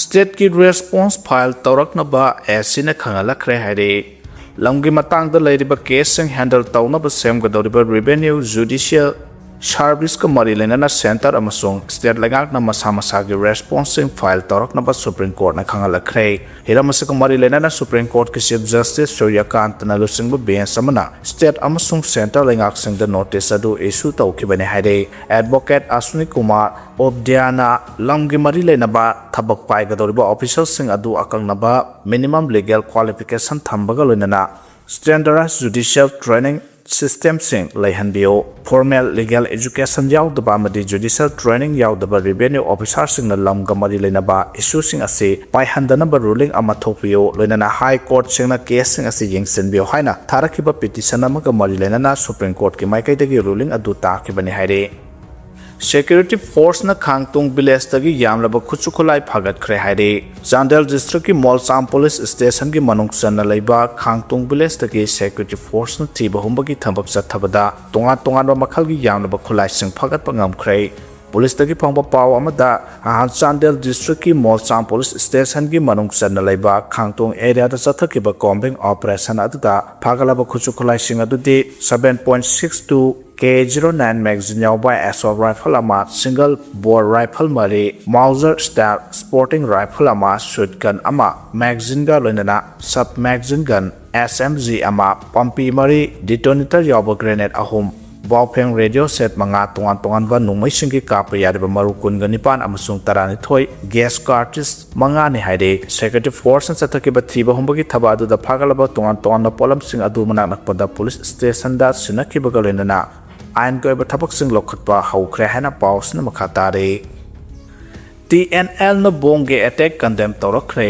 Stateꯀꯤ response file ꯇꯧꯔꯛꯅꯕ ACꯅ ꯈꯪꯍꯜꯂꯛꯈ꯭ꯔꯦ ꯍꯥꯏꯔꯤ꯫ ꯂꯝꯒꯤ ꯃꯇꯥꯡꯗ ꯂꯩꯔꯤꯕ caseꯁꯤꯡ handle ꯇꯧꯅꯕ ꯁꯦꯝꯒꯗꯧꯔꯤꯕ revenue, judicial serviceꯀ ꯃꯔꯤ ꯂꯩꯅꯅ centre ꯑꯃꯁꯨꯡ state ꯂꯩꯉꯥꯛꯅ ꯃꯁꯥ ꯃꯁꯥꯒꯤ responseꯁꯤꯡ file ꯇꯧꯔꯛꯅꯕ Supreme Courtꯅ ꯈꯪꯍꯜꯂꯛꯈ꯭ꯔꯦ꯫ ꯍꯤꯔꯝ ꯑꯁꯤꯒ ꯃꯔꯤ ꯂꯩꯅꯅ Supreme Courtꯀꯤ Chief Justice ꯁꯨꯔ꯭ꯌꯀꯥꯟꯇꯅ ꯂꯨꯆꯤꯡꯕ bench ꯑꯃꯅ state ꯑꯃꯁꯨꯡ centre ꯂꯩꯉꯥꯛꯁꯤꯡꯗ notice ꯑꯗꯨ issue ꯇꯧꯈꯤꯕꯅꯤ ꯍꯥꯏꯔꯤ꯫ Advocate ꯑꯁ꯭ꯋꯤꯅꯤ ꯀꯨꯃꯥꯔ ꯎꯄꯙ꯭ꯌꯥꯌꯅ ꯂꯝꯒꯤ ꯃꯔꯤ ꯂꯩꯅꯕ ꯊꯕꯛ ꯄꯥꯏꯒꯗꯧꯔꯤꯕ officialꯁꯤꯡ ꯑꯗꯨ ꯑꯀꯛꯅꯕ minimum legal qualification ꯊꯝꯕꯒ ꯂꯣꯏꯅꯅ standardized judicial training ꯁꯤꯁꯇꯦꯝꯁꯤꯡ ꯂꯩꯍꯟꯕꯤꯌꯨ꯫ ꯐꯣꯔꯃꯦꯜ ꯂꯤꯒꯦꯜ ꯑꯦꯖꯨꯀꯦꯁꯟ ꯌꯥꯎꯗꯕ ꯑꯃꯗꯤ ꯖꯨꯗꯤꯁꯤꯌꯦꯜ ꯇ꯭ꯔꯦꯅꯤꯡ ꯌꯥꯎꯗꯕ ꯔꯦꯚꯦꯅ꯭ꯌꯨ ꯑꯣꯐꯤꯁꯥꯔꯁꯤꯡꯅ ꯂꯝꯒ ꯃꯔꯤ ꯂꯩꯅꯕ ꯏꯁꯨꯁꯤꯡ ꯑꯁꯤ ꯄꯥꯏꯍꯟꯗꯅꯕ ꯔꯨꯂꯤꯡ ꯑꯃ ꯊꯣꯛꯄꯤꯌꯨ, ꯂꯣꯏꯅꯅ ꯍꯥꯏ ꯀꯣꯔꯠꯁꯤꯡꯅ ꯀꯦꯁꯁꯤꯡ ꯑꯁꯤ ꯌꯦꯡꯁꯤꯟꯕꯤꯌꯨ ꯍꯥꯏꯅ ꯊꯥꯔꯛꯈꯤꯕ ꯄꯤꯇꯤꯁꯟ ꯑꯃꯒ ꯃꯔꯤ ꯂꯩꯅꯅ ꯁꯨꯄ꯭ꯔꯤꯝ ꯀꯣꯔꯠꯀꯤ ꯃꯥꯏꯀꯩꯗꯒꯤ ꯔꯨꯂꯤꯡ ꯑꯗꯨ ꯇꯥꯈꯤꯕꯅꯤ ꯍꯥꯏꯔꯤ꯫ ꯁꯦꯀ꯭ꯌꯨꯔꯤꯇꯤ ꯐꯣꯔꯁꯅ ꯈꯥꯡꯇꯣꯡ ꯚꯤꯂꯦꯖꯇꯒꯤ ꯌꯥꯝꯂꯕ ꯈꯨꯠꯁꯨ ꯈꯨꯠꯂꯥꯏ ꯐꯥꯒꯠꯈ꯭ꯔꯦ ꯍꯥꯏꯔꯤ꯫ ꯆꯥꯟꯗꯦꯜ ꯗꯤꯁꯇ꯭ꯔꯤꯛꯀꯤ ꯃꯣꯜꯆꯥꯝ ꯄꯨꯂꯤꯁ ꯁ꯭ꯇꯦꯁꯟꯒꯤ ꯃꯅꯨꯡ ꯆꯟꯅ ꯂꯩꯕ ꯈꯥꯡꯇꯣꯡ ꯚꯤꯂꯦꯖꯇꯒꯤ ꯁꯦꯀ꯭ꯌꯨꯔꯤꯇꯤ ꯐꯣꯔꯁꯅ ꯊꯤꯕ ꯍꯨꯝꯕꯒꯤ ꯊꯕꯛ ꯆꯠꯊꯕꯗ ꯇꯣꯉꯥꯟ ꯇꯣꯉꯥꯟꯕ ꯃꯈꯜꯒꯤ ꯌꯥꯝꯂꯕ ꯈꯨꯠꯂꯥꯏꯁꯤꯡ ꯐꯥꯒꯠꯄ ꯉꯝꯈ꯭ꯔꯦ꯫ ꯄꯨꯂꯤꯁꯇꯒꯤ ꯐꯪꯕ ꯄꯥꯎ ꯑꯃꯗ, ꯅꯍꯥꯟ ꯆꯥꯟꯗꯦꯜ ꯗꯤꯁꯇ꯭ꯔꯤꯛꯀꯤ ꯃꯣꯜꯆꯥꯝ ꯄꯨꯂꯤꯁ ꯁ꯭ꯇꯦꯁꯟꯒꯤ ꯃꯅꯨꯡ ꯆꯟꯅ ꯂꯩꯕ ꯈꯥꯡꯇꯣꯡ ꯑꯦꯔꯤꯌꯥꯗ ꯆꯠꯊꯈꯤꯕ ꯀꯣꯝꯕꯤꯡ ꯑꯣꯄꯔꯦꯁꯟ ꯑꯗꯨꯗ ꯐꯥꯒꯠꯂꯕ ꯈꯨꯠꯁꯨ ꯈꯨꯠꯂꯥꯏꯁꯤꯡ ꯑꯗꯨꯗꯤ seven point six two K zero nine magazine ꯌꯥꯎꯕ assault rifle ꯑꯃ, single bore rifle ꯃꯔꯤ, Mauser style sporting rifle ꯑꯃ, shotgun ꯑꯃ, magazineꯒ ꯂꯣꯏꯅꯅ sub machine gun S M G ꯑꯃ, ꯄꯝꯄꯤ ꯃꯔꯤ, detonator ꯌꯥꯎꯕ grenade ꯑꯍꯨꯝ, ꯕꯥꯎꯐꯦꯡ radio set ꯃꯉꯥ, ꯇꯣꯉꯥꯟ ꯇꯣꯉꯥꯟꯕ ꯅꯣꯡꯃꯩꯁꯤꯡꯒꯤ ꯀꯥꯞꯄ ꯌꯥꯔꯤꯕ ꯃꯔꯨ ꯀꯨꯟꯒ ꯅꯤꯄꯥꯟ ꯑꯃꯁꯨꯡ ꯇꯔꯥꯅꯤꯊꯣꯏ, gas cartridge ꯃꯉꯥꯅꯤ ꯍꯥꯏꯔꯤ꯫ ꯁꯦꯀ꯭ꯌꯨꯔꯤꯇꯤ ꯐꯣꯔꯁꯅ ꯆꯠꯊꯈꯤꯕ ꯊꯤꯕ ꯍꯨꯝꯕꯒꯤ ꯊꯕꯛ ꯑꯗꯨꯗ ꯐꯥꯒꯠꯂꯕ ꯇꯣꯉꯥꯟ ꯇꯣꯉꯥꯟꯕ ꯄꯣꯠꯂꯝꯁꯤꯡ ꯑꯗꯨ ꯃꯅꯥꯛ ꯅꯛꯄꯗ ꯄꯨꯂꯤꯁ ꯁ꯭ꯇꯦꯁꯟꯗ ꯁꯤꯟꯅꯈꯤꯕꯒ ꯂꯣꯏꯅꯅ ꯑꯥꯏꯟꯒꯤ ꯑꯣꯏꯕ ꯊꯕꯛꯁꯤꯡ ꯂꯧꯈꯠꯄ ꯍꯧꯈ꯭ꯔꯦ ꯍꯥꯏꯅ ꯄꯥꯎ ꯑꯁꯤꯅ ꯃꯈꯥ ꯇꯥꯔꯤ꯫ T N Lꯅ ꯕꯣꯝꯒꯤ ꯑꯦꯇꯦꯛ ꯀꯟꯗꯦꯝ ꯇꯧꯔꯛꯈ꯭ꯔꯦ꯫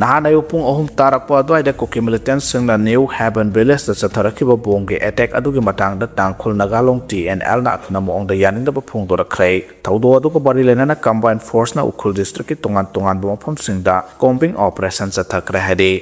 ꯅꯍꯥꯟ ꯑꯌꯨꯛ ꯄꯨꯡ ꯑꯍꯨꯝ ꯇꯥꯔꯛꯄ ꯑꯗꯨꯋꯥꯏꯗ ꯀꯨꯀꯤ ꯃꯤꯂꯤꯇꯦꯟꯁꯤꯡꯅ ꯅ꯭ꯌꯨ ꯍꯦꯕꯟ ꯚꯤꯂꯦꯖꯇ ꯆꯠꯊꯔꯛꯈꯤꯕ ꯕꯣꯝꯒꯤ ꯑꯦꯇꯦꯛ ꯑꯗꯨꯒꯤ ꯃꯇꯥꯡꯗ ꯇꯥꯡꯈꯨꯜ ꯅꯥꯒꯥꯂꯣꯡ T N Lꯅ ꯑꯀꯟꯕ ꯃꯑꯣꯡꯗ ꯌꯥꯅꯤꯡꯗꯕ ꯐꯣꯡꯗꯣꯔꯛꯈ꯭ꯔꯦ꯫ ꯊꯧꯗꯣꯛ ꯑꯗꯨꯒ ꯃꯔꯤ ꯂꯩꯅꯅ ꯀꯝꯕꯥꯏꯟ ꯐꯣꯔꯁꯅ ꯎꯈ꯭ꯔꯨꯜ ꯗꯤꯁꯇ꯭ꯔꯤꯛꯀꯤ ꯇꯣꯉꯥꯟ ꯇꯣꯉꯥꯟꯕ ꯃꯐꯝꯁꯤꯡꯗ ꯀꯣꯝꯕꯤꯡ ꯑꯣꯄꯔꯦꯁꯟ ꯆꯠꯊꯈ꯭ꯔꯦ ꯍꯥꯏꯔꯤ꯫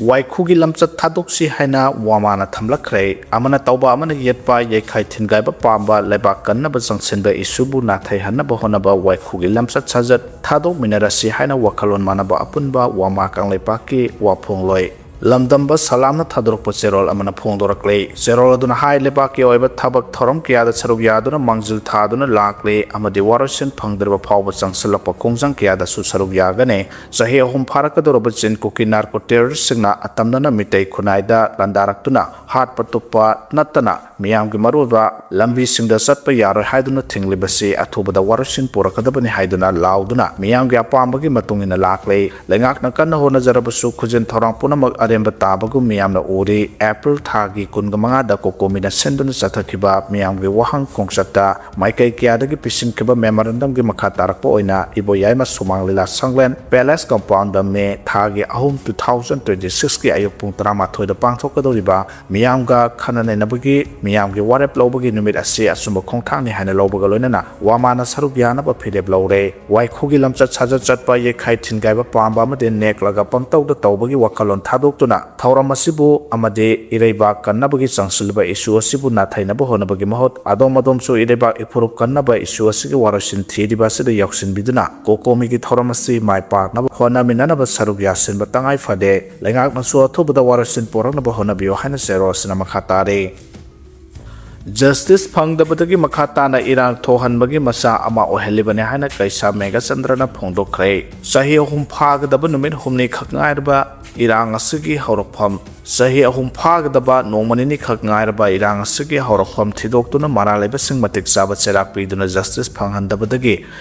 ꯋꯥꯏꯈꯨꯒꯤ ꯂꯝꯆꯠ ꯊꯥꯗꯣꯛꯁꯤ ꯍꯥꯏꯅ ꯋꯥꯃꯥꯅ ꯊꯝꯂꯛꯈ꯭ꯔꯦ꯫ ꯑꯃꯅ ꯇꯧꯕ, ꯑꯃꯅ ꯌꯦꯠꯄ, ꯌꯩꯈꯥꯏ ꯊꯤꯟꯒꯥꯏꯕ ꯄꯥꯝꯕ, ꯂꯩꯕꯥꯛ ꯀꯟꯅꯕ ꯆꯪꯁꯤꯟꯕ ꯏꯁꯨꯕꯨ ꯅꯥꯊꯩꯍꯟꯅꯕ ꯍꯣꯠꯅꯕ ꯋꯥꯏꯈꯨꯒꯤ ꯂꯝꯆꯠ ꯁꯥꯖꯠ ꯊꯥꯗꯣꯛꯃꯤꯟꯅꯔꯁꯤ ꯍꯥꯏꯅ ꯋꯥꯈꯜꯂꯣꯟ ꯃꯥꯟꯅꯕ ꯑꯄꯨꯟꯕ ꯋꯥꯃꯥ ꯀꯪꯂꯩꯄꯥꯛꯀꯤ ꯋꯥꯐꯣꯡꯂꯣꯏ ꯂꯝꯗꯝꯕ ꯁꯂꯥꯝꯅ ꯊꯥꯗꯣꯔꯛꯄ ꯆꯦꯔꯣꯜ ꯑꯃꯅ ꯐꯣꯡꯗꯣꯔꯛꯂꯤ꯫ ꯆꯦꯔꯣꯜ ꯑꯗꯨꯅ ꯍꯥꯏ, ꯂꯩꯕꯥꯛꯀꯤ ꯑꯣꯏꯕ ꯊꯕꯛ ꯊꯧꯔꯝ ꯀꯌꯥꯗ ꯁꯔꯨꯛ ꯌꯥꯗꯨꯅ ꯃꯥꯡꯖꯤꯜ ꯊꯥꯗꯨꯅ ꯂꯥꯛꯂꯤ ꯑꯃꯗꯤ ꯋꯥꯔꯣꯏꯁꯤꯟ ꯐꯪꯗ꯭ꯔꯕ ꯐꯥꯎꯕ ꯆꯪꯁꯤꯜꯂꯛꯄ ꯈꯣꯡꯖꯪ ꯀꯌꯥꯗꯁꯨ ꯁꯔꯨꯛ ꯌꯥꯒꯅꯤ꯫ ꯆꯍꯤ ꯑꯍꯨꯝ ꯐꯥꯔꯛꯀꯗꯧꯔꯕ ꯆꯤꯟ ꯀꯨꯀꯤ ꯅꯥꯔꯀꯣ ꯇꯦꯔꯣꯔꯤꯁꯁꯤꯡꯅ ꯑꯇꯝꯅꯅ ꯃꯤꯇꯩ ꯈꯨꯟꯅꯥꯏꯗ ꯂꯥꯟꯗꯥꯔꯛꯇꯨꯅ ꯍꯥꯠꯄ ꯇꯨꯞꯄ ꯅꯠꯇꯅ ꯃꯤꯌꯥꯝꯒꯤ ꯃꯔꯨꯑꯣꯏꯕ ꯂꯝꯕꯤꯁꯤꯡꯗ ꯆꯠꯄ ꯌꯥꯔꯣꯏ ꯍꯥꯏꯗꯨꯅ ꯊꯤꯡꯂꯤꯕꯁꯤ ꯑꯊꯨꯕꯗ ꯋꯥꯔꯣꯏꯁꯤꯟ ꯄꯨꯔꯛꯀꯗꯕꯅꯤ ꯍꯥꯏꯗꯨꯅ ꯂꯥꯎꯗꯨꯅ ꯃꯤꯌꯥꯝꯒꯤ ꯑꯄꯥꯝꯕꯒꯤ ꯃꯇꯨꯡ ꯏꯟꯅ ꯂꯥꯛꯂꯦ꯫ ꯂꯩꯉꯥꯛꯅ ꯀꯟꯅ ꯍꯣꯠꯅꯖꯔꯕꯁꯨ ꯈꯨꯖꯤꯟ ꯊꯧꯔꯥꯡ ꯄꯨꯝꯅꯃꯛ ꯂꯦꯝꯕ ꯇꯥꯕꯒꯨꯝ ꯃꯤꯌꯥꯝꯅ ꯎꯔꯤ꯫ ꯑꯦꯄ꯭ꯔꯤꯜ ꯊꯥꯒꯤ ꯀꯨꯟꯒ ꯃꯉꯥꯗ ꯀꯣꯀꯣꯃꯤꯅ ꯁꯤꯟꯗꯨꯅ ꯆꯠꯊꯈꯤꯕ ꯃꯤꯌꯥꯝꯒꯤ ꯋꯥꯍꯪ ꯈꯣꯡꯆꯠꯇ ꯃꯥꯏꯀꯩ ꯀꯌꯥꯗꯒꯤ ꯄꯤꯁꯤꯟꯈꯤꯕ memorandumꯒꯤ ꯃꯈꯥ ꯇꯥꯔꯛꯄ ꯑꯣꯏꯅ ꯏꯕꯣꯌꯥꯏꯃ ꯁꯨꯃꯥꯡ ꯂꯤꯂꯥ ꯁꯪꯂꯦꯟ Palace Compoundꯗ ꯃꯦ ꯊꯥꯒꯤ ꯑꯍꯨꯝ two thousand twenty sixꯀꯤ ꯑꯌꯨꯛ ꯄꯨꯡ ꯇꯔꯥꯃꯥꯊꯣꯏꯗ ꯄꯥꯡꯊꯣꯛꯀꯗꯧꯔꯤꯕ ꯃꯤꯌꯥꯝꯒ ꯈꯟꯅ ꯅꯩꯅꯕꯒꯤ, ꯃꯤꯌꯥꯝꯒꯤ ꯋꯥꯔꯦꯞ ꯂꯧꯕꯒꯤ ꯅꯨꯃꯤꯠ ꯑꯁꯤ ꯑꯆꯨꯝꯕ ꯈꯣꯡꯊꯥꯡꯅꯤ ꯍꯥꯏꯅ ꯂꯧꯕꯒ ꯂꯣꯏꯅꯅ ꯋꯥꯃꯥꯅ ꯁꯔꯨꯛ ꯌꯥꯅꯕ ꯐꯤꯔꯦꯞ ꯂꯧꯔꯦ꯫ ꯋꯥꯏꯈꯨꯒꯤ ꯂꯝꯆꯠ ꯁꯥꯖꯠ ꯆꯠꯄ, ꯌꯩꯈꯥꯏ ꯊꯤꯟꯒꯥꯏꯕ ꯄꯥꯝꯕ ꯑꯃꯗꯤ ꯅꯦꯛꯂꯒ ꯄꯪꯇꯧꯗ ꯇꯧꯕꯒꯤ ꯋꯥꯈꯜꯂꯣꯟ ꯊꯥꯗꯣꯛꯇꯨꯅ ꯊꯧꯔꯝ ꯑꯁꯤꯕꯨ ꯑꯃꯗꯤ ꯏꯔꯩꯕꯥꯛ ꯀꯟꯅꯕꯒꯤ ꯆꯪꯁꯤꯜꯂꯤꯕ issue ꯑꯁꯤꯕꯨ ꯅꯥꯊꯩꯅꯕ ꯍꯣꯠꯅꯕꯒꯤ ꯃꯍꯨꯠ, ꯑꯗꯣꯝ ꯑꯗꯣꯝꯁꯨ ꯏꯔꯩꯕꯥꯛ ꯏꯐꯨꯔꯨꯞ ꯀꯟꯅꯕ issue ꯑꯁꯤꯒꯤ ꯋꯥꯔꯣꯏꯁꯤꯟ ꯊꯤꯔꯤꯕ ꯑꯁꯤꯗ ꯌꯥꯎꯁꯤꯟꯕꯤꯗꯨꯅ ꯀꯣꯀꯣꯃꯤꯒꯤ ꯊꯧꯔꯝ ꯑꯁꯤ ꯃꯥꯏ ꯄꯥꯛꯅꯕ ꯍꯣꯠꯅꯃꯤꯟꯅꯅꯕ ꯁꯔꯨꯛ ꯌꯥꯁꯤꯟꯕ ꯇꯉꯥꯏ ꯐꯗꯦ꯫ ꯂꯩꯉꯥꯛꯅꯁꯨ ꯑꯊꯨꯕꯗ ꯋꯥꯔꯣꯏꯁꯤꯟ ꯄꯨꯔꯛꯅꯕ ꯍꯣꯠꯅꯕꯤꯌꯨ ꯍꯥꯏꯅ ꯆꯦꯔꯣꯜ ꯑꯁꯤꯅ ꯃꯈꯥ ꯇꯥꯔꯤ꯫ Justice ꯐꯪꯗꯕꯗꯒꯤ ꯃꯈꯥ ꯇꯥꯅ ꯏꯔꯥꯡ ꯊꯣꯛꯍꯟꯕꯒꯤ ꯃꯆꯥꯛ ꯑꯃ ꯑꯣꯏꯍꯜꯂꯤꯕꯅꯤ ꯍꯥꯏꯅ ꯀꯩꯁꯥꯝ ꯃꯦꯘꯆꯟꯗ꯭ꯔꯅ ꯐꯣꯡꯗꯣꯛꯈ꯭ꯔꯦ꯫ ꯆꯍꯤ ꯑꯍꯨꯝ ꯐꯥꯒꯗꯕ ꯅꯨꯃꯤꯠ ꯍꯨꯝꯅꯤ ꯈꯛ ꯉꯥꯏꯔꯕ ꯏꯔꯥꯡ ꯑꯁꯤꯒꯤ ꯍꯧꯔꯛꯐꯝ, ꯆꯍꯤ ꯑꯍꯨꯝ ꯐꯥꯒꯗꯕ ꯅꯣꯡꯃ ꯅꯤꯅꯤ ꯈꯛ ꯉꯥꯏꯔꯕ ꯏꯔꯥꯡ ꯑꯁꯤꯒꯤ ꯍꯧꯔꯛꯐꯝ ꯊꯤꯗꯣꯛꯇꯨꯅ ꯃꯔꯥꯜ ꯂꯩꯕꯁꯤꯡ ꯃꯇꯤꯛ ꯆꯥꯕ ꯆꯩꯔꯥꯛ ꯄꯤꯗꯨꯅ justice ꯐꯪꯍꯟꯗꯕꯗꯒꯤ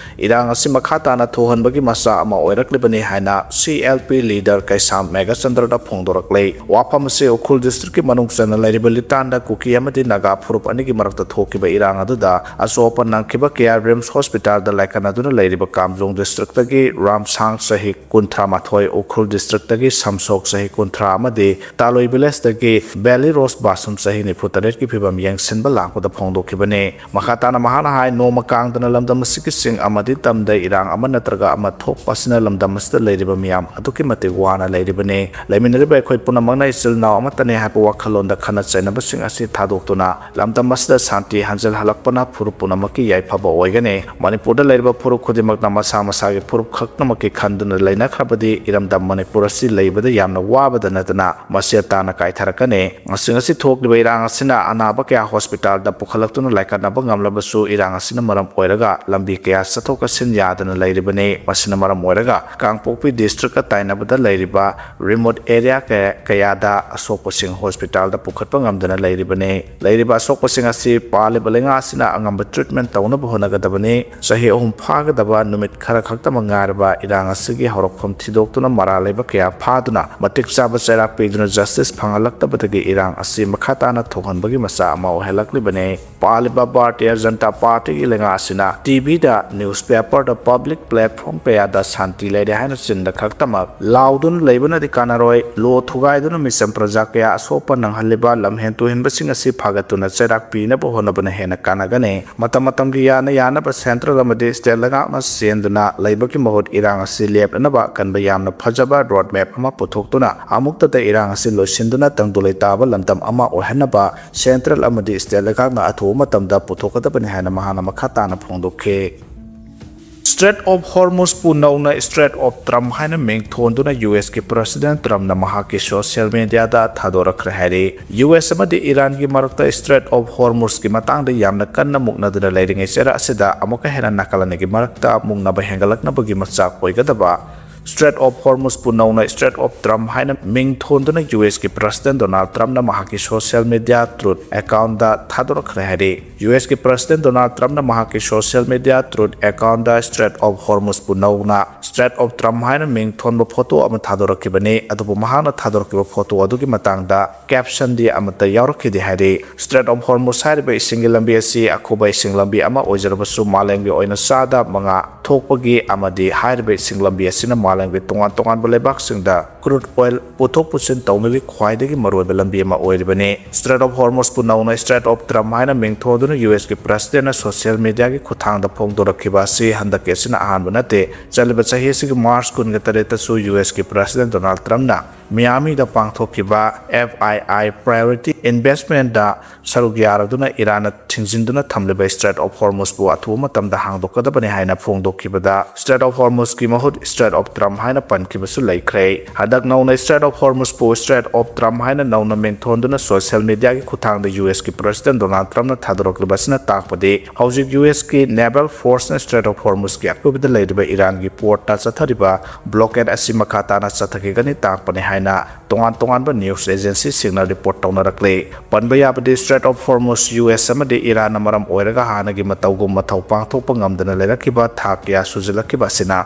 ꯏꯔꯥꯡ ꯑꯁꯤ ꯃꯈꯥ ꯇꯥꯅ ꯊꯣꯛꯍꯟꯕꯒꯤ ꯃꯆꯥꯛ ꯑꯃ ꯑꯣꯏꯔꯛꯂꯤꯕꯅꯤ ꯍꯥꯏꯅ C L P leader ꯀꯩꯁꯥꯝ ꯃꯦꯘꯆꯟꯗ꯭ꯔꯅ ꯐꯣꯡꯗꯣꯔꯛꯂꯦ꯫ ꯋꯥꯐꯝ ꯑꯁꯤ ꯎꯈ꯭ꯔꯨꯜ districtꯀꯤ ꯃꯅꯨꯡ ꯆꯟꯅ ꯂꯩꯔꯤꯕ ꯂꯤꯇꯥꯟꯗ ꯀꯨꯀꯤ ꯑꯃꯗꯤ ꯅꯥꯒꯥ ꯐꯨꯔꯨꯞ ꯑꯅꯤꯒꯤ ꯃꯔꯛꯇ ꯊꯣꯛꯈꯤꯕ ꯏꯔꯥꯡ ꯑꯗꯨꯗ ꯑꯆꯣꯞꯄ ꯅꯪꯈꯤꯕ K R ꯔꯤꯝꯁ ꯍꯣꯁꯄꯤꯇꯥꯜꯗ ꯂꯥꯏꯀꯠꯅꯗꯨꯅ ꯂꯩꯔꯤꯕ ꯀꯥꯝꯖꯣꯡ districtꯇꯒꯤ ꯔꯥꯝꯁꯥꯡ ꯆꯍꯤ ꯀꯨꯟꯊ꯭ꯔꯥ ꯃꯥꯊꯣꯏ, ꯎꯈ꯭ꯔꯨꯜ districtꯇꯒꯤ ꯁꯝꯁꯣꯛ ꯆꯍꯤ ꯀꯨꯟꯊ꯭ꯔꯥ ꯑꯃꯗꯤ ꯇꯥꯂꯣꯏ villageꯇꯒꯤ ꯕꯦꯂꯤ ꯔꯣꯁ ꯕꯥꯁꯨꯝ ꯆꯍꯤ ꯅꯤꯐꯨ ꯇꯔꯦꯠꯀꯤ ꯐꯤꯕꯝ ꯌꯦꯡꯁꯤꯟꯕ ꯂꯥꯛꯄꯗ ꯐꯣꯡꯗꯣꯛꯈꯤꯕꯅꯤ꯫ ꯃꯈꯥ ꯇꯥꯅ ꯃꯍꯥꯛꯅ ꯍꯥꯏ, ꯅꯣꯡꯃ ꯀꯥꯡꯗꯅ ꯂꯝꯗꯝ ꯑꯁꯤꯒꯤ ꯆꯤꯡ ꯑꯃꯗꯤ ꯇꯝꯗ ꯏꯔꯥꯡ ꯑꯃ ꯅꯠꯇ꯭ꯔꯒ ꯑꯃ ꯊꯣꯛꯄ ꯑꯁꯤꯅ ꯂꯝꯗꯝ ꯑꯁꯤꯗ ꯂꯩꯔꯤꯕ ꯃꯤꯌꯥꯝ ꯑꯗꯨꯛꯀꯤ ꯃꯇꯤꯛ ꯋꯥꯅ ꯂꯩꯔꯤꯕꯅꯤ꯫ ꯂꯩꯃꯤꯟꯅꯔꯤꯕ ꯑꯩꯈꯣꯏ ꯄꯨꯝꯅꯃꯛꯅ ꯏꯆꯤꯜ ꯏꯅꯥꯎ ꯑꯃꯠꯇꯅꯤ ꯍꯥꯏꯕ ꯋꯥꯈꯜꯂꯣꯟꯗ ꯈꯠꯅ ꯆꯩꯅꯕꯁꯤꯡ ꯑꯁꯤ ꯊꯥꯗꯣꯛꯇꯨꯅ ꯂꯝꯗꯝ ꯑꯁꯤꯗ ꯁꯥꯟꯇꯤ ꯍꯟꯖꯤꯜꯍꯜꯂꯛꯄꯅ ꯐꯨꯔꯨꯞ ꯄꯨꯝꯅꯃꯛꯀꯤ ꯌꯥꯏꯐꯕ ꯑꯣꯏꯒꯅꯤ꯫ ꯃꯅꯤꯄꯨꯔꯗ ꯂꯩꯔꯤꯕ ꯐꯨꯔꯨꯞ ꯈꯨꯗꯤꯡꯃꯛꯅ ꯃꯁꯥ ꯃꯁꯥꯒꯤ ꯐꯨꯔꯨꯞ ꯈꯛꯇꯃꯛꯀꯤ ꯈꯟꯗꯨꯅ ꯂꯩꯅꯈ꯭ꯔꯕꯗꯤ ꯏꯔꯝꯗꯝ ꯃꯅꯤꯄꯨꯔ ꯑꯁꯤ ꯂꯩꯕꯗ ꯌꯥꯝꯅ ꯋꯥꯕꯗ ꯅꯠꯇꯅ ꯃꯁꯦꯜ ꯇꯥꯅ ꯀꯥꯏꯊꯔꯛꯀꯅꯤ꯫ ꯉꯁꯤ ꯉꯁꯤ ꯊꯣꯛꯂꯤꯕ ꯏꯔꯥꯡ ꯑꯁꯤꯅ ꯑꯅꯥꯕ ꯀꯌꯥ ꯍꯣꯁꯄꯤꯇꯥꯜꯗ ꯄꯨꯈꯠꯂꯛꯇꯨꯅ ꯂꯥꯏꯀꯠꯅꯕ ꯉꯝꯂꯕꯁꯨ, ꯏꯔꯥꯡ ꯑꯁꯤꯅ ꯃꯔꯝ ꯑꯣꯏꯔꯒ ꯂꯝꯕꯤ ꯀꯌꯥ ꯆꯠꯊꯣꯛ ꯆꯠꯁꯤꯟ ꯌꯥꯗꯅ ꯂꯩꯔꯤꯕꯅꯤ꯫ ꯃꯁꯤꯅ ꯃꯔꯝ ꯑꯣꯏꯔꯒ ꯀꯥꯡꯄꯣꯛꯄꯤ ꯗꯤꯁꯇ꯭ꯔꯤꯛꯀ ꯇꯥꯏꯅꯕꯗ ꯂꯩꯔꯤꯕ ꯔꯤꯃꯣꯠ ꯑꯦꯔꯤꯌꯥ ꯀꯌꯥ-, ꯀꯌꯥꯗ ꯑꯁꯣꯛꯄꯁꯤꯡ ꯍꯣꯁꯄꯤꯇꯥꯜꯗ ꯄꯨꯈꯠꯄ ꯉꯝꯗꯅ ꯂꯩꯔꯤꯕꯅꯤ꯫ ꯂꯩꯔꯤꯕ ꯑꯁꯣꯛꯄꯁꯤꯡ ꯑꯁꯤ ꯄꯥꯜꯂꯤꯕ ꯂꯩꯉꯥꯛ ꯑꯁꯤꯅ ꯑꯉꯝꯕ ꯇ꯭ꯔꯤꯠꯃꯦꯟ ꯇꯧꯅꯕ ꯍꯣꯠꯅꯒꯗꯕꯅꯤ꯫ ꯆꯍꯤ ꯑꯍꯨꯝ ꯐꯥꯒꯗꯕ ꯅꯨꯃꯤꯠ ꯈꯔ ꯈꯛꯇꯃꯛ ꯉꯥꯏꯔꯕ ꯏꯔꯥꯡ ꯑꯁꯤꯒꯤ ꯍꯧꯔꯛꯐꯝ ꯊꯤꯗꯣꯛꯇꯨꯅ ꯃꯔꯥꯜ ꯂꯩꯕ ꯀꯌꯥ ꯐꯥꯗꯨꯅ ꯃꯇꯤꯛ ꯆꯥꯕ ꯆꯩꯔꯥꯛ ꯄꯤꯗꯨꯅ ꯖꯁꯇꯤꯁ ꯐꯪꯍꯜꯂꯛꯇꯕꯗꯒꯤ ꯏꯔꯥꯡ ꯑꯁꯤ ꯃꯈꯥ ꯇꯥꯅ ꯊꯣꯛꯍꯟꯕꯒꯤ ꯃꯆꯥꯛ ꯑꯃ ꯑꯣꯏꯍꯜꯂꯛꯂꯤꯕꯅꯤ꯫ ꯄꯥꯜꯂꯤꯕ ꯚꯥꯔꯇꯤꯌ ꯖꯅꯇꯥ ꯄꯥꯔꯇꯤꯒꯤ ꯂꯩꯉꯥꯛ ꯑꯁꯤꯅ ꯇꯤꯚꯤꯗ, ꯅ꯭ꯌꯨꯁꯄꯦꯄꯔꯗ, ꯄꯕ꯭ꯂꯤꯛ ꯄ꯭ꯂꯦꯠꯐꯣꯔꯝ ꯀꯌꯥꯗ ꯁꯥꯟꯇꯤ ꯂꯩꯔꯦ ꯍꯥꯏꯅ ꯆꯤꯟꯗ ꯈꯛꯇꯃꯛ ꯂꯥꯎꯗꯨꯅ ꯂꯩꯕꯅꯗꯤ ꯀꯥꯟꯅꯔꯣꯏ꯫ ꯂꯣ ꯊꯨꯒꯥꯏꯗꯨꯅ ꯃꯤꯆꯝ ꯄ꯭ꯔꯖꯥ ꯀꯌꯥ ꯑꯁꯣꯛꯄ ꯅꯪꯍꯜꯂꯤꯕ ꯂꯝꯍꯦꯟ ꯇꯨꯍꯦꯟꯕꯁꯤꯡ ꯑꯁꯤ ꯐꯥꯒꯠꯇꯨꯅ ꯆꯩꯔꯥꯛ ꯄꯤꯅꯕ ꯍꯣꯠꯅꯕꯅ ꯍꯦꯟꯅ ꯀꯥꯟꯅꯒꯅꯤ꯫ ꯃꯇꯝ ꯃꯇꯝꯒꯤ ꯌꯥꯅ ꯌꯥꯅꯕ ꯁꯦꯟꯇ꯭ꯔꯦꯜ ꯑꯃꯗꯤ ꯁ꯭ꯇꯦꯠ ꯂꯩꯉꯥꯛꯅ ꯆꯦꯟꯗꯨꯅ ꯂꯩꯕꯒꯤ ꯃꯍꯨꯠ ꯏꯔꯥꯡ ꯑꯁꯤ ꯂꯦꯞꯅꯅꯕ ꯑꯀꯟꯕ ꯌꯥꯝꯅ ꯐꯖꯕ ꯔꯣꯗ ꯃꯦꯞ ꯑꯃ ꯄꯨꯊꯣꯛꯇꯨꯅ ꯑꯃꯨꯛꯇꯗ ꯏꯔꯥꯡ ꯑꯁꯤ ꯂꯣꯏꯁꯤꯟꯗꯨꯅ ꯇꯪꯗꯨ ꯂꯩꯇꯥꯕ ꯂꯝꯗꯝ ꯑꯃ ꯑꯣꯏꯍꯟꯅꯕ ꯁꯦꯟꯇ꯭ꯔꯦꯜ ꯑꯃꯗꯤ ꯁ꯭ꯇꯦꯠ ꯂꯩꯉꯥꯛꯅ ꯑꯊꯨꯕ ꯃꯇꯝꯗ ꯄꯨꯊꯣꯛꯀꯗꯕꯅꯤ ꯍꯥꯏꯅ ꯃꯍꯥꯛꯅ ꯃꯈꯥ ꯇꯥꯅ ꯐꯣꯡꯗꯣꯛꯈꯤ꯫ ꯁ꯭ꯇ꯭ꯔꯦꯠ ꯑꯣꯐ ꯍꯣꯔꯃꯨꯖꯄꯨ ꯅꯧꯅ ꯁ꯭ꯇ꯭ꯔꯦꯠ ꯑꯣꯐ ꯇ꯭ꯔꯝꯞ ꯍꯥꯏꯅ ꯃꯤꯡ ꯊꯣꯟꯗꯨꯅ ꯌꯨ ꯑꯦꯁꯀꯤ ꯄ꯭ꯔꯁꯤꯗꯦꯟꯠ ꯇ꯭ꯔꯝꯞꯅ ꯃꯍꯥꯛꯀꯤ ꯁꯣꯁꯤꯌꯦꯜ ꯃꯤꯗꯤꯌꯥꯗ ꯊꯥꯗꯣꯔꯛꯈ꯭ꯔꯦ ꯍꯥꯏꯔꯤ꯫ ꯌꯨ ꯑꯦꯁ ꯑꯃꯗꯤ ꯏꯔꯥꯟꯒꯤ ꯃꯔꯛꯇ ꯁ꯭ꯇ꯭ꯔꯦꯠ ꯑꯣꯐ ꯍꯣꯔꯃꯨꯖꯀꯤ ꯃꯇꯥꯡꯗ ꯌꯥꯝꯅ ꯀꯟꯅ ꯃꯨꯛꯅꯗꯨꯅ ꯂꯩꯔꯤꯉꯩ ꯆꯩꯔꯥꯛ ꯑꯁꯤꯗ ꯑꯃꯨꯛꯀ ꯍꯦꯟꯅ ꯅꯥꯀꯜ ꯑꯅꯤꯒꯤ ꯃꯔꯛꯇ ꯃꯨꯛꯅꯕ ꯍꯦꯟꯒꯠꯂꯛꯅꯕꯒꯤ ꯃꯆꯥꯛ ꯑꯣꯏꯒꯗꯕ ꯁ꯭ꯇ꯭ꯔꯦꯠ ꯑꯣꯐ ꯍꯣꯔꯃꯨꯖꯄꯨ ꯅꯧꯅ ꯁ꯭ꯇ꯭ꯔꯦꯠ ꯑꯣꯐ ꯇ꯭ꯔꯝꯞ ꯍꯥꯏꯅ ꯃꯤꯡ ꯊꯣꯟꯗꯨꯅ ꯌꯨ ꯑꯦꯁꯀꯤ ꯄ꯭ꯔꯁꯤꯗꯦꯟꯠ ꯗꯣꯅꯥꯜꯗ ꯇ꯭ꯔꯝꯞꯅ ꯃꯍꯥꯛꯀꯤ ꯁꯣꯁꯤꯌꯦꯜ ꯃꯤꯗꯤꯌꯥ ꯇ꯭ꯔꯨꯊ ꯑꯦꯀꯥꯎꯟꯠꯇ ꯊꯥꯗꯣꯔꯛꯈ꯭ꯔꯦ ꯍꯥꯏꯔꯤ꯫ ꯌꯨ ꯑꯦꯁꯀꯤ ꯄ꯭ꯔꯁꯤꯗꯦꯟꯠ ꯗꯣꯅꯥꯜꯗ ꯇ꯭ꯔꯝꯞꯅ ꯃꯍꯥꯛꯀꯤ ꯁꯣꯁꯤꯌꯦꯜ ꯃꯤꯗꯤꯌꯥ ꯇ꯭ꯔꯨꯊ ꯑꯦꯀꯥꯎꯟꯠꯇ ꯁ꯭ꯇ꯭ꯔꯦꯠ ꯑꯣꯐ ꯍꯣꯔꯃꯨꯖꯄꯨ ꯅꯧꯅ ꯁ꯭ꯇ꯭ꯔꯦꯠ ꯑꯣꯐ ꯇ꯭ꯔꯝꯞ ꯍꯥꯏꯅ ꯃꯤꯡ ꯊꯣꯟꯕ ꯐꯣꯇꯣ ꯑꯃ ꯊꯥꯗꯣꯔꯛꯈꯤꯕꯅꯤ꯫ ꯑꯗꯨꯕꯨ ꯃꯍꯥꯛꯅ ꯊꯥꯗꯣꯔꯛꯈꯤꯕ ꯐꯣꯇꯣ ꯑꯗꯨꯒꯤ ꯃꯇꯥꯡꯗ ꯀꯦꯞꯁꯟꯗꯤ ꯑꯃꯠꯇ ꯌꯥꯎꯔꯛꯈꯤꯗꯦ ꯍꯥꯏꯔꯤ꯫ ꯁ꯭ꯇ꯭ꯔꯦꯠ ꯑꯣꯐ ꯍꯣꯔꯃꯨꯖ ꯍꯥꯏꯔꯤꯕ ꯏꯁꯤꯡꯒꯤ ꯂꯝꯕꯤ ꯑꯁꯤ ꯑꯈꯨꯕ ꯏꯁꯤꯡ ꯂꯝꯕꯤ ꯑꯃ ꯑꯣꯏꯖꯔꯕꯁꯨ, ꯃꯥꯂꯦꯝꯒꯤ ꯑꯣꯏꯅ ꯆꯥꯗ ꯃꯉꯥ ꯊꯣꯛꯄꯒꯤ ꯑꯃꯗꯤ ꯍꯥꯏꯔꯤꯕ ꯏꯁꯤꯡ ꯂꯝꯕꯤ ꯑꯁꯤꯅ ꯃꯥꯂꯦꯝꯒꯤ ꯇꯣꯉꯥꯟ ꯇꯣꯉꯥꯟꯕ ꯂꯩꯕꯥꯛꯁꯤꯡꯗ ꯀ꯭ꯔꯨꯗ ꯑꯣꯏꯜ ꯄꯨꯊꯣꯛ ꯄꯨꯁꯤꯟ ꯇꯧꯅꯕꯒꯤ ꯈ꯭ꯋꯥꯏꯗꯒꯤ ꯃꯔꯨꯑꯣꯏꯕ ꯂꯝꯕꯤ ꯑꯃ ꯑꯣꯏꯔꯤꯕꯅꯤ꯫ ꯁ꯭ꯇ꯭ꯔꯦꯠ ꯑꯣꯐ ꯍꯣꯔꯃꯨꯖꯄꯨ ꯅꯧꯅ ꯁ꯭ꯇ꯭ꯔꯦꯠ ꯑꯣꯐ ꯇ꯭ꯔꯝꯞ ꯍꯥꯏꯅ ꯃꯤꯡ ꯊꯣꯟꯗꯨꯅ ꯌꯨ ꯑꯦꯁꯀꯤ ꯄ꯭ꯔꯁꯤꯗꯦꯟꯠꯅ ꯁꯣꯁꯤꯌꯦꯜ ꯃꯤꯗꯤꯌꯥꯒꯤ ꯈꯨꯠꯊꯥꯡꯗ ꯐꯣꯡꯗꯣꯔꯛꯈꯤꯕ ꯑꯁꯤ ꯍꯟꯗꯛꯀꯤ ꯑꯁꯤꯅ ꯑꯍꯥꯟꯕ ꯅꯠꯇꯦ꯫ ꯆꯠꯂꯤꯕ ꯆꯍꯤ ꯑꯁꯤꯒꯤ ꯃꯥꯔꯆ ꯀꯨꯟꯒ ꯇꯔꯦꯠꯇꯁꯨ ꯌꯨ ꯑꯦꯁꯀꯤ ꯄ꯭ꯔꯁꯤꯗꯦꯟꯠ ꯗꯣꯅꯥꯜꯗ ꯇ꯭ꯔꯝꯞꯅ ꯃꯤꯌꯥꯃꯤꯗ ꯄꯥꯡꯊꯣꯛꯈꯤꯕ ꯑꯦꯐ ꯑꯥꯏ ꯑꯥꯏ ꯄ꯭ꯔꯥꯏꯌꯣꯔꯤꯇꯤ ꯏꯟꯚꯦꯁ꯭ꯠꯃꯦꯟꯠꯇ ꯁꯔꯨꯛ ꯌꯥꯔꯗꯨꯅ ꯏꯔꯥꯟꯅ ꯊꯤꯡꯖꯤꯟꯗꯨꯅ ꯊꯝꯂꯤꯕ ꯁ꯭ꯇ꯭ꯔꯦꯠ ꯑꯣꯐ ꯍꯣꯔꯃꯨꯖꯄꯨ ꯑꯊꯨꯕ ꯃꯇꯝꯗ ꯍꯥꯡꯗꯣꯛꯀꯗꯕꯅꯤ ꯍꯥꯏꯅ ꯐꯣꯡꯗꯣꯛꯈꯤꯕꯗ, ꯁ꯭ꯇ꯭ꯔꯦꯠ ꯑꯣꯐ ꯍꯣꯔꯃꯨꯖꯀꯤ ꯃꯍꯨꯠ ꯁ꯭ꯇ꯭ꯔꯦꯠ ꯑꯣꯐ Trump ꯍꯥꯏꯅ ꯄꯟꯈꯤꯕꯁꯨ ꯂꯩꯈ꯭ꯔꯦ꯫ ꯍꯟꯗꯛ ꯅꯧꯅ Strait of Hormuzꯄꯨ Strait of Trump ꯍꯥꯏꯅ ꯅꯧꯅ ꯃꯤꯡ ꯊꯣꯟꯗꯨꯅ social mediaꯒꯤ ꯈꯨꯠꯊꯥꯡꯗ USꯀꯤ President Donald Trumpꯅ ꯊꯥꯗꯣꯔꯛꯂꯤꯕ ꯑꯁꯤꯅ ꯇꯥꯛꯄꯗꯤ ꯍꯧꯖꯤꯛ USꯀꯤ naval forceꯅ Strait of Hormuzꯀꯤ ꯑꯀꯣꯏꯕꯗ ꯂꯩꯔꯤꯕ ꯏꯔꯥꯟꯒꯤ portꯇ ꯆꯠꯊꯔꯤꯕ blockade ꯑꯁꯤ ꯃꯈꯥ ꯇꯥꯅ ꯆꯠꯊꯈꯤꯒꯅꯤ ꯇꯥꯛꯄꯅꯤ ꯍꯥꯏꯅ ꯇꯣꯉꯥꯟ ꯇꯣꯉꯥꯟꯕ news agencyꯁꯤꯡꯅ report ꯇꯧꯅꯔꯛꯂꯤ꯫ ꯄꯟꯕ ꯌꯥꯕꯗꯤ Strait of Hormuz US ꯑꯃꯗꯤ ꯏꯔꯥꯟꯅ ꯃꯔꯝ ꯑꯣꯏꯔꯒ ꯍꯥꯟꯅꯒꯤ ꯃꯇꯧꯒꯨꯝ ꯃꯊꯧ ꯄꯥꯡꯊꯣꯛꯄ ꯉꯝꯗꯅ ꯂꯩꯔꯛꯈꯤꯕ ꯊꯥ ꯀꯌꯥ ꯁꯨꯖꯤꯜꯂꯛꯈꯤꯕ ꯑꯁꯤꯅ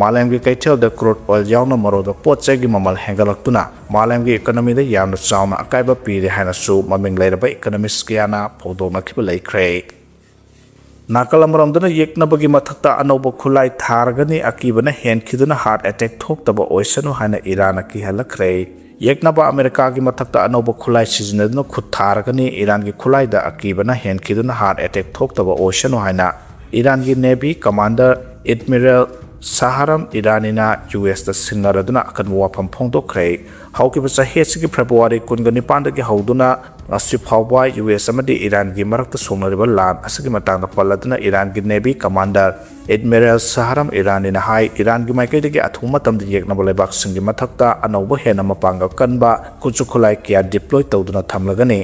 ꯃꯥꯂꯦꯝꯒꯤ ꯀꯩꯊꯦꯜꯗ crude oil ꯌꯥꯎꯅ ꯃꯔꯨꯑꯣꯏꯕ ꯄꯣꯠ ꯆꯩꯒꯤ ꯃꯃꯜ ꯍꯦꯟꯒꯠꯂꯛꯇꯨꯅ ꯃꯥꯂꯦꯝꯒꯤ economyꯗ ꯌꯥꯝꯅ ꯆꯥꯎꯅ ꯑꯀꯥꯏꯕ ꯄꯤꯔꯦ ꯍꯥꯏꯅꯁꯨ ꯃꯃꯤꯡ ꯂꯩꯔꯕ economist ꯀꯌꯥꯅ ꯐꯣꯡꯗꯣꯛꯅꯈꯤꯕ ꯂꯩꯈ꯭ꯔꯦ꯫ ꯅꯥꯀꯜ ꯑꯃꯔꯣꯝꯗꯅ ꯌꯦꯛꯅꯕꯒꯤ ꯃꯊꯛꯇ ꯑꯅꯧꯕ ꯈꯨꯠꯂꯥꯏ ꯊꯥꯔꯒꯅꯤ, ꯑꯀꯤꯕꯅ ꯍꯦꯟꯈꯤꯗꯨꯅ heart attack ꯊꯣꯛꯇꯕ ꯑꯣꯏꯁꯅꯨ ꯍꯥꯏꯅ ꯏꯔꯥꯟꯅ ꯀꯤꯍꯜꯂꯛꯈ꯭ꯔꯦ꯫ ꯌꯦꯛꯅꯕ ꯑꯃꯦꯔꯤꯀꯥꯒꯤ ꯃꯊꯛꯇ ꯑꯅꯧꯕ ꯈꯨꯠꯂꯥꯏ ꯁꯤꯖꯤꯟꯅꯗꯨꯅ ꯈꯨꯠ ꯊꯥꯔꯒꯅꯤ, ꯏꯔꯥꯟꯒꯤ ꯈꯨꯠꯂꯥꯏꯗ ꯑꯀꯤꯕꯅ ꯍꯦꯟꯈꯤꯗꯨꯅ heart attack ꯊꯣꯛꯇꯕ ꯑꯣꯏꯁꯅꯨ ꯍꯥꯏꯅ ꯏꯔꯥꯟꯒꯤ Navy commander Admiral ꯁꯍꯔꯝ ꯏꯔꯥꯅꯤꯅ USꯇ ꯁꯤꯡꯅꯔꯗꯨꯅ ꯑꯀꯟꯕ ꯋꯥꯐꯝ ꯐꯣꯡꯗꯣꯛꯈ꯭ꯔꯦ꯫ ꯍꯧꯈꯤꯕ ꯆꯍꯤ ꯑꯁꯤꯒꯤ February ꯀꯨꯟꯒ ꯅꯤꯄꯥꯟꯗꯒꯤ ꯍꯧꯗꯨꯅ ꯉꯁꯤ ꯐꯥꯎꯕ US ꯑꯃꯗꯤ ꯏꯔꯥꯟꯒꯤ ꯃꯔꯛꯇ ꯁꯣꯛꯅꯔꯤꯕ ꯂꯥꯟ ꯑꯁꯤꯒꯤ ꯃꯇꯥꯡꯗ ꯄꯜꯂꯗꯨꯅ ꯏꯔꯥꯟꯒꯤ Navy commander Admiral ꯁꯍꯔꯝ ꯏꯔꯥꯅꯤꯅ ꯍꯥꯏ, ꯏꯔꯥꯟꯒꯤ ꯃꯥꯏꯀꯩꯗꯒꯤ ꯑꯊꯨꯕ ꯃꯇꯝꯗ ꯌꯦꯛꯅꯕ ꯂꯩꯕꯥꯛꯁꯤꯡꯒꯤ ꯃꯊꯛꯇ ꯑꯅꯧꯕ ꯍꯦꯟꯅ ꯃꯄꯥꯡꯒꯜ ꯀꯟꯕ ꯈꯨꯠꯁꯨ ꯈꯨꯠꯂꯥꯏ ꯀꯌꯥ deploy ꯇꯧꯗꯨꯅ ꯊꯝꯂꯒꯅꯤ꯫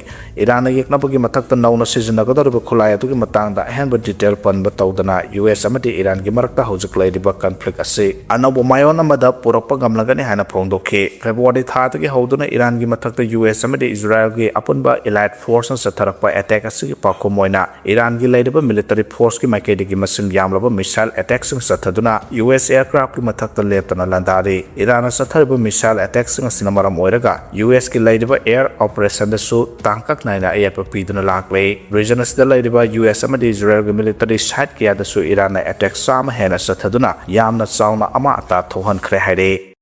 ꯏꯔꯥꯟꯅ ꯌꯦꯛꯅꯕꯒꯤ ꯃꯊꯛꯇ ꯅꯧꯅ ꯁꯤꯖꯤꯟꯅꯒꯗꯧꯔꯤꯕ ꯈꯨꯠꯂꯥꯏ ꯑꯗꯨꯒꯤ ꯃꯇꯥꯡꯗ ꯑꯍꯦꯟꯕ detail ꯄꯟꯕ ꯇꯧꯗꯅ US ꯑꯃꯗꯤ ꯏꯔꯥꯟꯒꯤ ꯃꯔꯛꯇ ꯍꯧꯖꯤꯛ ꯂꯩꯔꯤꯕ conflict ꯑꯁꯤ ꯑꯅꯧꯕ ꯃꯥꯏꯑꯣꯟ ꯑꯃꯗ ꯄꯨꯔꯛꯄ ꯉꯝꯂꯒꯅꯤ ꯍꯥꯏꯅ ꯐꯣꯡꯗꯣꯛꯈꯤ꯫ February ꯊꯥꯗꯒꯤ ꯍꯧꯗꯨꯅ ꯏꯔꯥꯟꯒꯤ ꯃꯊꯛꯇ US ꯑꯃꯗꯤ ꯏꯖꯔꯥꯏꯜꯒꯤ ꯑꯄꯨꯟꯕ allied forceꯅ ꯆꯠꯊꯔꯛꯄ attack ꯑꯁꯤꯒꯤ ꯄꯥꯎꯈꯨꯝ ꯑꯣꯏꯅ ꯏꯔꯥꯟꯒꯤ ꯂꯩꯔꯤꯕ military forceꯀꯤ ꯃꯥꯏꯀꯩꯗꯒꯤ ꯃꯁꯤꯡ ꯌꯥꯝꯂꯕ missile attackꯁꯤꯡ ꯆꯠꯊꯗꯨꯅ US aircraftꯀꯤ ꯃꯊꯛꯇ ꯂꯦꯞꯇꯅ ꯂꯥꯟꯗꯥꯔꯤ꯫ ꯏꯔꯥꯟꯅ ꯆꯠꯊꯔꯤꯕ missile attackꯁꯤꯡ ꯑꯁꯤꯅ ꯃꯔꯝ ꯑꯣꯏꯔꯒ USꯀꯤ ꯂꯩꯔꯤꯕ air operationꯗꯁꯨ ꯇꯥꯡꯀꯛ ꯅꯥꯏꯅ ꯑꯌꯦꯠꯄ ꯄꯤꯗꯨꯅ ꯂꯥꯛꯂꯦ꯫ Region ꯑꯁꯤꯗ ꯂꯩꯔꯤꯕ US ꯑꯃꯗꯤ ꯏꯖꯔꯥꯏꯜꯒꯤ military site ꯀꯌꯥꯗꯁꯨ ꯏꯔꯥꯟꯅ attack ꯆꯥꯝꯃ ꯍꯦꯟꯅ ꯆꯠꯊꯗꯨꯅ ꯌꯥꯝꯅ ꯆꯥꯎꯅ ꯑꯃꯥꯡ ꯑꯇꯥ ꯊꯣꯛꯍꯟꯈ꯭ꯔꯦ ꯍꯥꯏꯔꯦ꯫